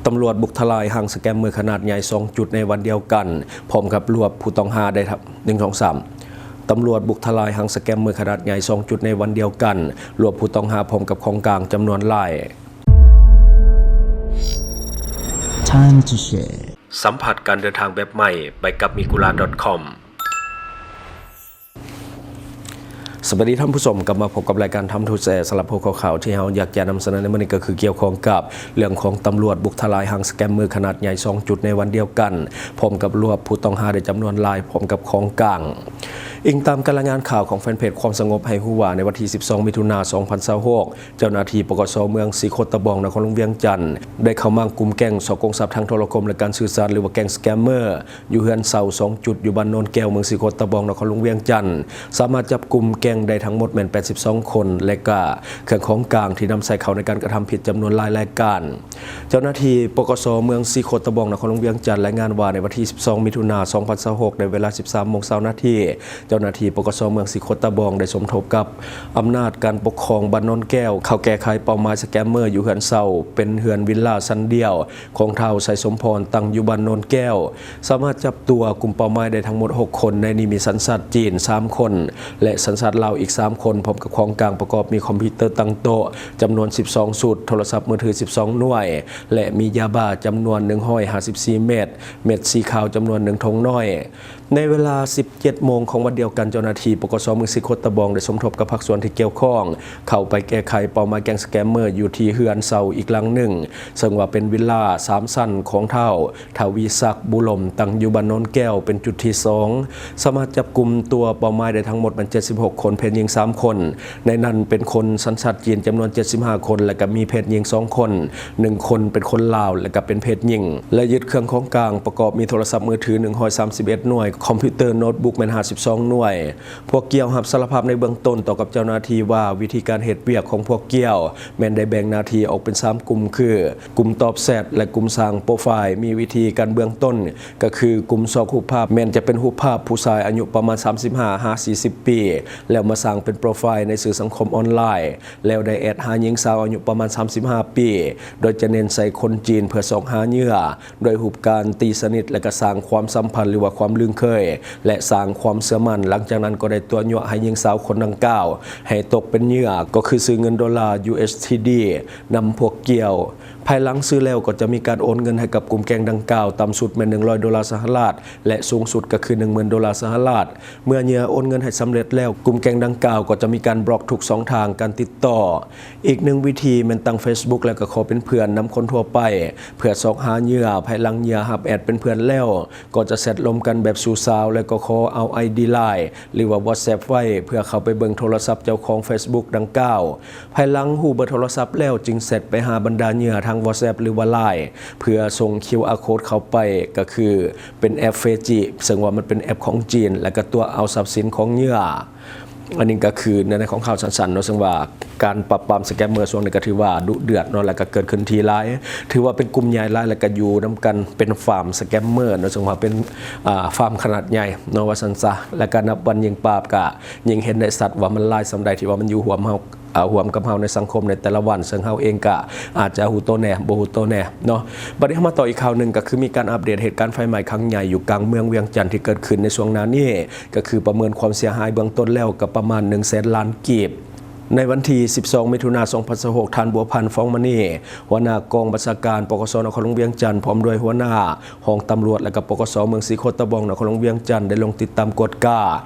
ຕຳຫຼວດບຸກທະລາຍຮັງສະແກມເມີຂະໜາດໃຫຍ່ສອງຈຸດໃນວັນດຽວກັນ ພ້ອມກັບລວບຜູ້ຕ້ອງຫາໄດ້ທັງ ໜຶ່ງ ສອງ ສາມ. ຕຳຫຼວດບຸກທະລາຍຮັງສະແກມເມີຂະໜາດໃຫຍ່ສອງຈຸດໃນວັນດຽວກັນ, ລວບຜູ້ຕ້ອງຫາພ້ອມກັບຂອງກາງຈຳນວນຫຼາຍ. Time to share. ສຳຜັດການເດີນທາງແບບໃໝ່ ໄປກັບ Migura ດອດ ຄອມ. ສະບາຍດີທ່ານຜູ້ຊົມ, ກັບມາພົບກັບລາຍການ Time to Share. ສຳລັບຫົວຂໍ້ຂ່າວທີ່ເຮົາຢາກຈະນຳສະເໜີໃນມື້ນີ້ ກໍຄືກ່ຽວຂ້ອງກັບເລື່ອງຂອງຕຳຫຼວດບຸກທະລາຍຮັງສະແກມເມີຂະໜາດໃຫຍ່ສອງຈຸດໃນວັນດຽວກັນ, ພ້ອມກັບລວບຜູ້ຕ້ອງຫາໄດ້ຈຳນວນຫຼາຍ ພ້ອມກັບຂອງກາງ. ອີງຕາມການລາຍງານຂ່າວຂອງແຟນເພຈຄວາມສະຫງົບ ໃຫ້ຮູ້ວ່າ ໃນວັນທີສິບສອງ ມິຖຸນາ ສອງພັນຊາວຫົກ ເຈົ້າໜ້າທີ່ ປກສ ເມືອງສີໂຄດຕະບອງ ນະຄອນຫຼວງວຽງຈັນ ໄດ້ເຂົ້າມາກຸມແກ້ງສໍ້ໂກງຊັບທາງໂທລະຄົມ ແລະ ການສື່ສານ ຫຼືວ່າແກ້ງສະແກມເມີ ຢູ່ເຮືອນເຊົ່າສອງຈຸດຢູ່ບ້ານໂນນແກ້ວ ເມືອງສີໂຄດຕະບອງ ນະຄອນຫຼວງວຽງຈັນ, ສາມາດຈັບກຸມແກ້ງໄດ້ທັງໝົດແມ່ນແປດສິບສອງຄົນ ແລະ ກະເຄື່ອງຂອງກາງທີ່ນຳໃຊ້ເຂົ້າໃນການກະທຳຜິດຈຳນວນຫຼາຍລາຍການ. ເຈົ້າໜ້າທີ່ ປກສ ເມືອງສີໂຄດຕະບອງ ນະຄອນຫຼວງວຽງຈັນ ລາຍງານວ່າ ໃນວັນທີສິບສອງ ມິຖຸນາ ສອງພັນຊາວຫົກ ໃນເວລາສິບສາມໂມງຊາວນາທີ, ເຈົ້າໜ້າທີ່ ປກສ ເມືອງສີໂຄດຕະບອງ ໄດ້ສົມທົບກັບອຳນາດການປົກຄອງບ້ານໂນນແກ້ວ ເຂົ້າແກ້ໄຂເປົ້າໝາຍສະແກມເມີຢູ່ເຮືອນເຊົ່າ ເປັນເຮືອນວິລລາຊັ້ນດຽວ ຂອງທ້າວ ໄຊສົມພອນ ຕັ້ງຢູ່ບ້ານໂນນແກ້ວ, ສາມາດຈັບຕົວກຸ່ມເປົ້າໝາຍໄດ້ທັງໝົດຫົກຄົນ, ໃນນີ້ມີສັນຊາດຈີນສາມຄົນ ແລະ ສັນຊາດລາວອີກສາມຄົນ, ພ້ອມກັບຂອງກາງປະກອບມີຄອມພິວເຕີຕັ້ງໂຕະຈຳນວນສິບສອງຊຸດ, ໂທລະສັບມືຖືສິບສອງໜ່ວຍ ແລະ ມີຢາບ້າຈຳນວນໜຶ່ງຮ້ອຍຫ້າສິບສີ່ເມັດ, ເມັດສີຂາວຈຳນວນໜຶ່ງຖົງນ້ອຍ. ໃນເວລາສິບເຈັດໂມງຂອງວັນດຽວກັນ, ເຈົ້າໜ້າທີ່ ປກສ ເມືອງສີໂຄດຕະບອງ ໄດ້ສົມທົບກັບພາກສ່ວນທີ່ກ່ຽວຂ້ອງ ເຂົ້າໄປແກ້ໄຂເປົ້າໝາຍແກ້ງສະແກມເມີຢູ່ທີ່ເຮືອນເຊົ່າອີກຫຼັງໜຶ່ງ, ເຊິ່ງວ່າເປັນວິລລາສາມຊັ້ນຂອງທ້າວ ທະວີສັກ ບຸລົມ ຕັ້ງຢູ່ບ້ານໂນນແກ້ວ ເປັນຈຸດທີສອງ, ສາມາດຈັບກຸມຕົວເປົ້າໝາຍໄດ້ທັງໝົດແມ່ນເຈັດສິບຫົກຄົນ, ເພດຍິງສາມຄົນ, ໃນນັ້ນເປັນຄົນສັນຊາດຈີນຈຳນວນເຈັດສິບຫ້າຄົນ ແລະ ກະມີເພດຍິງສອງຄົນ, ໜຶ່ງຄົນເປັນຄົນລາວ ແລະ ກະເປັນເພດຍິງ ແລະ ຍຶດເຄື່ອງຂອງກາງປະກອບມີໂທລະສັບມືຖືໜຶ່ງຮ້ອຍສາມສິບເອັດໜ່ວຍ, ຄອມພິວເຕີໂນ້ດບຸກແມ່ນຫ້າສິບສອງໜ່ວຍ. ພວກກ່ຽວຮັບສາລະພາບໃນເບື້ອງຕົ້ນຕໍ່ກັບເຈົ້າໜ້າທີ່ວ່າ ວິທີການເຮັດວຽກຂອງພວກກ່ຽວແມ່ນໄດ້ແບ່ງໜ້າທີ່ອອກເປັນສາມກຸ່ມ ຄື ກຸ່ມຕອບແຊັດ ແລະ ກຸ່ມສ້າງໂປຣໄຟລ໌. ມີວິທີການເບື້ອງຕົ້ນ ກໍຄືກຸ່ມຊອກຮູບພາບ ແມ່ນຈະເປັນຮູບພາບຜູ້ຊາຍອາຍຸປະມານສາມສິບຫ້າຫາສີ່ສິບປີ ແລ້ວມາສ້າງເປັນໂປຣໄຟລ໌ໃນສື່ສັງຄົມອອນລາຍ ແລ້ວໄດ້ແອັດຫາຍິງສາວອາຍຸປະມານສາມສິບຫ້າປີ ໂດຍຈະເນັ້ນໃສ່ຄົນຈີນເພື່ອຊອກຫາເຫຍື່ອ ດ້ວຍຮູບການຕີສະໜິດ ແລະ ກະສ້າງຄວາມສຳພັນ ຫຼືວ່າຄວາມລຶ້ງເຄີຍ ແລະ ສ້າງຄວາມເຊື່ອໝັ້ນ. ຫຼັງຈາກນັ້ນກໍໄດ້ຕົວະຍົວະໃຫ້ຍິງສາວຄົນດັ່ງກ່າວໃຫ້ຕົກເປັນເຫຍື່ອ ກໍຄືຊື້ເງິນໂດລາ USDT ນຳພວກກ່ຽວ. ພາຍຫຼັງຊື້ແລ້ວກໍຈະມີການໂອນເງິນໃຫ້ກັບກຸ່ມແກ້ງດັ່ງກ່າວ, ຕ່ຳສຸດແມ່ນໜຶ່ງຮ້ອຍໂດລາສະຫະລັດ ແລະ ສູງສຸດກໍຄືໜຶ່ງໝື່ນໂດລາສະຫະລັດ. ເມື່ອເຫຍື່ອໂອນເງິນໃຫ້ສຳເລັດແລ້ວ, ກຸ່ມແກ້ງດັ່ງກ່າວກໍຈະມີການບລັອກທຸກຊ່ອງທາງການຕິດຕໍ່. ອີກໜຶ່ງວິທີແມ່ນຕັ້ງ Facebook ແລ້ວກໍຂໍເປັນເພື່ອນນຳຄົນທົ່ວໄປ ເພື່ອຊອກຫາເຫຍື່ອ. ພາຍຫຼັງເຫຍື່ອຮັບແອັດເປັນເພື່ອນແລ້ວ ກໍຈະແຊັດລົມກັນແບບຊູ້ສາວ ແລ້ວກໍຂໍເອົາ ໄອດີ Line ຫຼືວ່າ WhatsApp ໄວ້ ເພື່ອເຂົ້າໄປເບິ່ງໂທລະສັບເຈົ້າຂອງ Facebook ດັ່ງກ່າວ. ພາຍຫຼັງຮູ້ເບີໂທລະສັບແລ້ວ ຈຶ່ງແຊັດໄປຫາບັນດາເຫຍື່ອທາງ WhatsApp ຫຼືວ່າ Line ເພື່ອສົ່ງ QR code ເຂົ້າໄປ ກໍຄືເປັນແອັບ Feiqi ເຊິ່ງວ່າມັນເປັນແອັບຂອງຈີນ ແລ້ວກໍຕົວະເອົາຊັບສິນຂອງເຫຍື່ອ. ອັນນີ້ກໍຄືໃນຂອງຂ່າວສັ້ນໆເນາະ, ເຊິ່ງວ່າການປາບປາມສະແກມເມີຊ່ວງນີ້ກໍຖືວ່າດຸເດືອດເນາະ ແລ້ວກໍເກີດຂຶ້ນທີ່ຫຼາຍ, ຖືວ່າເປັນກຸ່ມໃຫຍ່ຫຼາຍ ແລ້ວກໍຢູ່ນຳກັນເປັນຟາມສະແກມເມີເນາະ, ເຊິ່ງວ່າເປັນ ອ່າ ຟາມຂະໜາດໃຫຍ່ເນາະ ວ່າຊັ້ນຊະ. ແລ້ວກໍນັບວັນຍິ່ງປາບກໍຍິ່ງເຫັນໄດ້ຊັດວ່າມັນຫຼາຍສ່ຳໃດທີ່ວ່າມັນຢູ່ຮ່ວມເຮົາ ອ່າ ຮ່ວມກັບເຮົາໃນສັງຄົມໃນແຕ່ລະວັນ, ເຊິ່ງເຮົາເອງກະອາດຈະຮູ້ໂຕແດ່ ບໍ່ຮູ້ໂຕແດ່ເນາະ. ບັດນີ້ເຮົາມາຕໍ່ອີກຂ່າວໜຶ່ງ, ກໍຄືມີການອັບເດດເຫດການໄຟໄໝ້ຄັ້ງໃຫຍ່ຢູ່ກາງເມືອງວຽງຈັນທີ່ເກີດຂຶ້ນໃນຊ່ວງໜ້ານີ້, ກໍຄືປະເມີນຄວາມເສຍຫາຍເບື້ອງຕົ້ນແລ້ວກໍປະມານໜຶ່ງແສນລ້ານກີບ. ໃນວັນທີສິບສອງ ມິຖຸນາ ສອງພັນຊາວຫົກ, ທ່ານ ບົວພັນ ຟອງມະນີ ຫົວໜ້າກອງບັນຊາການ ປກສ ນະຄອນຫຼວງວຽງຈັນ ພ້ອມດ້ວຍຫົວໜ້າ ຫ້ອງຕຳຫຼວດ ແລະ ກໍ ປກສ ເມືອງສີໂຄດຕະບອງ ນະຄອນຫຼວງວຽງຈັນ ໄດ້ລົງຕິດຕາມກວດກາ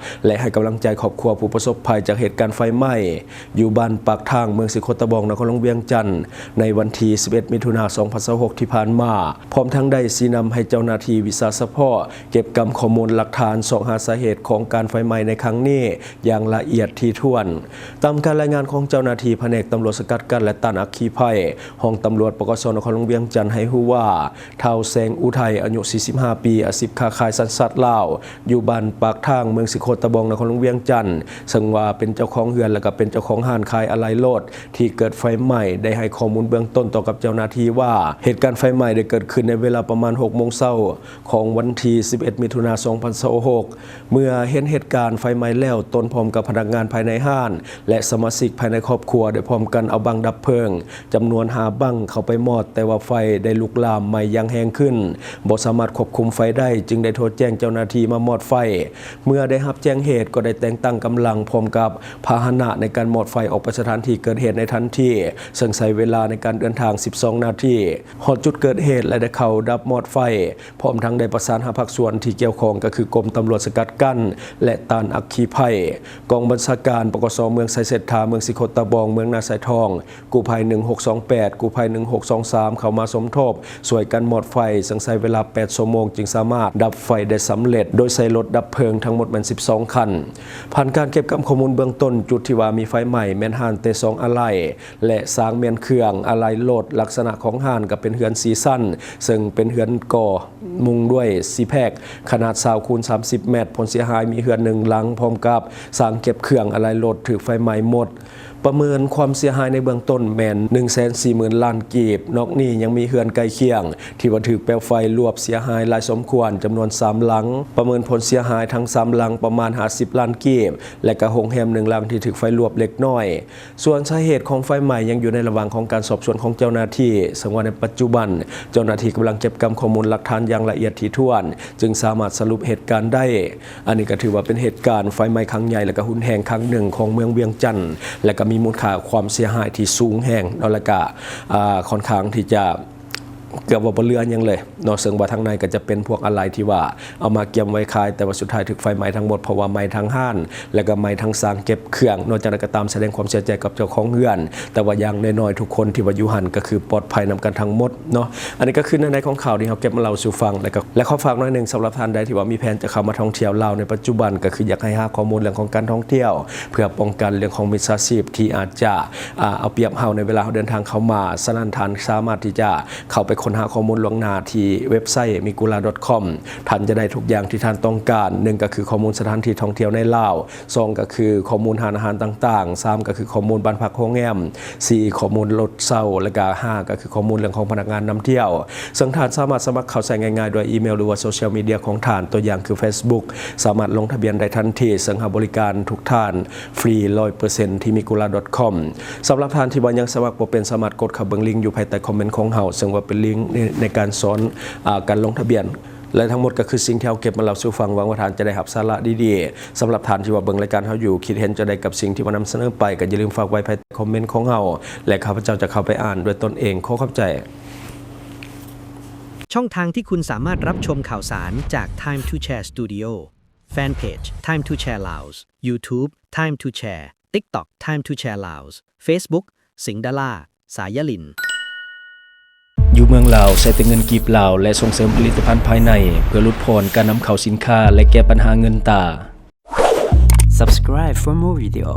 ແລະ ໃຫ້ກຳລັງໃຈຄອບຄົວຜູ້ປະສົບໄພຈາກເຫດການໄຟໄໝ້ຢູ່ບ້ານປາກທາງ ເມືອງສີໂຄດຕະບອງ ນະຄອນຫຼວງວຽງຈັນ ໃນວັນທີສິບເອັດ ມິຖຸນາ ສອງພັນຊາວຫົກ ທີ່ຜ່ານມາ, ພ້ອມທັງໄດ້ຊີ້ນຳໃຫ້ເຈົ້າໜ້າທີ່ວິຊາສະເພາະເກັບກຳຂໍ້ມູນຫຼັກຖານ ຊອກຫາສາເຫດຂອງການໄຟໄໝ້ໃນຄັ້ງນີ້ຢ່າງລະອຽດຖີ່ຖ້ວນ. ຕາມການລາຍງານຂອງເຈົ້າໜ້າທີ່ພະແນກຕຳຫຼວດສະກັດກັ້ນ ແລະ ຕ້ານອັກຄີໄພ ຫ້ອງຕຳຫຼວດ ປກສ ນະຄອນຫຼວງວຽງຈັນ ໃຫ້ຮູ້ວ່າ ທ້າວ ແສງອຸໄທ ອາຍຸສີ່ສິບຫ້າປີ ອາຊີບຄ້າຂາຍ ສັນຊາດລາວ ຢູ່ບ້ານປາກທາງ ເມືອງສີໂຄດຕະບອງ ນະຄອນຫຼວງວຽງຈັນ ເຊິ່ງວ່າເປັນເຈົ້າຂອງເຮືອນ ແລະ ກໍເປັນເຈົ້າຂອງຮ້ານຂາຍອາໄຫຼ່ລົດທີ່ເກີດໄຟໄໝ້ ໄດ້ໃຫ້ຂໍ້ມູນເບື້ອງຕົ້ນຕໍ່ກັບເຈົ້າໜ້າທີ່ວ່າ ເຫດການໄຟໄໝ້ໄດ້ເກີດຂຶ້ນໃນເວລາປະມານຫົກໂມງເຊົ້າຂອງວັນທີສິບເອັດ ມິຖຸນາ ສອງພັນຊາວຫົກ. ເມື່ອເຫັນເຫດການໄຟໄໝ້ແລ້ວ, ຕົນພ້ອມກັບພະນັກງານພາຍໃນຮ້ານ ແລະ ສະມາຊິກ ຊິກພາຍໃນຄອບຄົວ ໄດ້ພ້ອມກັນເອົາບັ້ງດັບເພີງຈຳນວນຫ້າບັ້ງເຂົ້າໄປມອດ, ແຕ່ວ່າໄຟໄດ້ລຸກລາມໄໝ້ຢ່າງແຮງຂຶ້ນ, ບໍ່ສາມາດຄວບຄຸມໄຟໄດ້, ຈຶ່ງໄດ້ໂທແຈ້ງເຈົ້າໜ້າທີ່ມາມອດໄຟ. ເມື່ອໄດ້ຮັບແຈ້ງເຫດ ກໍໄດ້ແຕ່ງຕັ້ງກຳລັງພ້ອມກັບພາຫະນະໃນການມອດໄຟອອກໄປສະຖານທີ່ເກີດເຫດໃນທັນທີ, ເຊິ່ງໃຊ້ເວລາໃນການເດີນທາງສິບສອງນາທີ. ຮອດຈຸດເກີດເຫດ ແລະ ໄດ້ເຂົ້າດັບມອດໄຟ, ພ້ອມທັງໄດ້ປະສານຫາພາກສ່ວນທີ່ກ່ຽວຂ້ອງ ກໍຄືກົມຕຳຫຼວດສະກັດກັ້ນ ແລະ ຕ້ານອັກຄີໄພ, ກອງບັນຊາການ ປກສ ເມືອງໄຊເສດຖາ, ເມືອງສີໂຄດຕະບອງ, ເມືອງນາຊາຍທອງ, ກູ້ໄພໜຶ່ງຫົກສອງແປດ, ກູ້ໄພໜຶ່ງຫົກສອງສາມ ເຂົ້າມາສົມທົບຊ່ວຍກັນມອດໄຟ, ເຊິ່ງໃຊ້ເວລາແປດຊົ່ວໂມງຈຶ່ງສາມາດດັບໄຟໄດ້ສຳເລັດ, ໂດຍໃຊ້ລົດດັບເພີງທັງໝົດແມ່ນສິບສອງຄັນ. ຜ່ານການເກັບກຳຂໍ້ມູນເບື້ອງຕົ້ນ, ຈຸດທີ່ວ່າມີໄຟໄໝ້ແມ່ນຮ້ານເຕຊອງອາໄຫຼ່ ແລະ ຊາງມ້ຽນເຄື່ອງອາໄຫຼ່ລົດ. ລັກສະນະຂອງຮ້ານກໍເປັນເຮືອນສີ່ຊັ້ນ, ເຊິ່ງເປັນເຮືອນກໍ່ມຸງດ້ວຍຊີແພັກ ຂະໜາດຊາວຄູນສາມສິບແມັດ. ຜົນເສຍຫາຍມີເຮືອນໜຶ່ງຫຼັງ ພ້ອມກັບຊາງເກັບເຄື່ອງອາໄຫຼ່ລົດຖືກໄຟໄໝ້ໝົດ. ປະເມີນຄວາມເສຍຫາຍໃນເບື້ອງຕົ້ນແມ່ນໜຶ່ງແສນສີ່ໝື່ນລ້ານກີບ. ນອກນີ້ຍັງມີເຮືອນໃກ້ຄຽງທີ່ວ່າຖືກເປວໄຟລວກເສຍຫາຍຫຼາຍສົມຄວນ ຈຳນວນສາມຫຼັງ. ປະເມີນຜົນເສຍຫາຍທັງສາມຫຼັງປະມານຫ້າສິບລ້ານກີບ ແລະ ກະໂຮງແຮມໜຶ່ງຫຼັງທີ່ຖືກໄຟລວກເລັກນ້ອຍ. ສ່ວນສາເຫດຂອງໄຟໄໝ້ຍັງຢູ່ໃນລະຫວ່າງຂອງການສອບສວນຂອງເຈົ້າໜ້າທີ່, ເຊິ່ງວ່າໃນປັດຈຸບັນເຈົ້າໜ້າທີ່ກຳລັງເກັບກຳຂໍ້ມູນຫຼັກຖານຢ່າງລະອຽດຖີ່ຖ້ວນ, ຈຶ່ງສາມາດສະຫຼຸບເຫດການໄດ້. ອັນນີ້ກໍຖືວ່າເປັນເຫດການໄຟໄໝ້ຄັ້ງໃຫຍ່ ແລະ ກໍຮຸນແຮງຄັ້ງໜຶ່ງຂອງເມືອງວຽງຈັນ, ແລະ ກໍມີມູນຄ່າຄວາມເສຍຫາຍທີ່ສູງແຮງເນາະ, ແລະ ກໍ ອ່າ ຂ້ອນຂ້າງທີ່ຈະ ເກືອບວ່າບໍ່ເຫຼືອຫຍັງເລີຍເນາະ, ເຊິ່ງວ່າທາງໃນກໍຈະເປັນພວກອາໄຫຼ່ທີ່ວ່າເອົາມາກຽມໄວ້ຂາຍ, ແຕ່ວ່າສຸດທ້າຍຖືກໄຟໄໝ້ທັງໝົດ, ເພາະວ່າໄໝ້ທັງຮ້ານ ແລະ ກໍໄໝ້ທັງຊາງເກັບເຄື່ອງເນາະ. ຈັ່ງໃດກໍຕາມ ສະແດງຄວາມເສຍໃຈກັບເຈົ້າຂອງເຮືອນ, ແຕ່ວ່າຢ່າງນ້ອຍໆທຸກຄົນທີ່ວ່າຢູ່ຫັ້ນກໍຄືປອດໄພນຳກັນທັງໝົດເນາະ. ອັນນີ້ກໍຄືໃນໆຂອງຂ່າວທີ່ເຮົາເກັບມາເລົ່າສູ່ຟັງ, ແລະ ກໍ ແລະ ຂໍຝາກໜ້ອຍໜຶ່ງ, ສຳລັບທ່ານໃດທີ່ວ່າມີແຜນຈະເຂົ້າມາທ່ອງທ່ຽວລາວໃນປັດຈຸບັນ, ກໍຄືຢາກໃຫ້ຫາຂໍ້ມູນເລື່ອງຂອງການທ່ອງທ່ຽວ ເພື່ອປ້ອງກັນເລື່ອງຂອງມິດສາຊີບທີ່ອາດຈະ ອ່າ ເອົາປຽບເຮົາໃນເວລາເຮົາເດີນທາງເຂົ້າມາ. ສະນັ້ນ ທ່ານສາມາດທີ່ຈະເຂົ້າໄປຄົ້ນຫາຂໍ້ມູນລ່ວງໜ້າທີ່ເວັບໄຊ migula.com. ທ່ານຈະໄດ້ທຸກຢ່າງທີ່ທ່ານຕ້ອງການ. ໜຶ່ງ ກໍຄືຂໍ້ມູນສະຖານທີ່ທ່ອງທ່ຽວໃນລາວ, ສອງ ກໍຄືຂໍ້ມູນຮ້ານອາຫານຕ່າງໆ, ສາມ ກໍຄືຂໍ້ມູນບ້ານພັກໂຮງແຮມ, ສີ່ ຂໍ້ມູນລົດເຊົ່າ, ແລະ ກໍ ຫ້າ ກໍຄືຂໍ້ມູນເລື່ອງຂອງພະນັກງານນຳທ່ຽວ. ເຊິ່ງທ່ານສາມາດສະໝັກເຂົ້າໃຊ້ງ່າຍໆດ້ວຍອີເມວ ຫຼືວ່າໂຊຊຽວມີເດຍຂອງທ່ານ, ຕົວຢ່າງຄື Facebook, ສາມາດລົງທະບຽນໄດ້ທັນທີ, ເຊິ່ງຮັບບໍລິການທຸກທ່ານຟຣີ ຮ້ອຍເປີເຊັນ ທີ່ migula.com. ສຳລັບທ່ານທີ່ວ່າຍັງສະໝັກບໍ່ເປັນ, ສາມາດກົດເຂົ້າເບິ່ງລິງຢູ່ພາຍໃຕ້ຄອມເມັນຂອງເຮົາ, ເຊິ່ງວ່າເປັນລິງໃນ ໃນການສອນ ອາ ການລົງທະບຽນ. ແລະ ທັງໝົດກໍຄືສິ່ງທີ່ເຮົາເກັບມາເລົ່າສູ່ຟັງ, ຫວັງວ່າທ່ານຈະໄດ້ຮັບສາລະດີໆ. ສຳລັບທ່ານທີ່ວ່າເບິ່ງລາຍການເຮົາຢູ່, ຄິດເຫັນຈັ່ງໃດກັບສິ່ງທີ່ວ່ານຳສະເໜີໄປ, ກໍຢ່າລືມຝາກໄວ້ພາຍໃຕ້ຄອມເມັນຂອງເຮົາ ແລະ ຂ້າພະເຈົ້າຈະເຂົ້າໄປອ່ານດ້ວຍຕົນເອງ. ຂໍຂອບໃຈ. ช่องทางที่คุณสามารถรับชมข่าวสารจาก Time to Share Studio Fanpage Time to Share Laos YouTube Time to Share TikTok Time to Share Laos Facebook สิงห์ดารา สายลิน ຢູ່ເມືອງລາວໃຊ້ແຕ່ເງິນກີບລາວ ແລະ ສົ່ງເສີມຜະລິດຕະພັນພາຍໃນ ເພື່ອຫຼຸດຜ່ອນການນຳເຂົ້າສິນຄ້າ ແລະ ແກ້ບັນຫາເງິນຕາ. Subscribe for more video.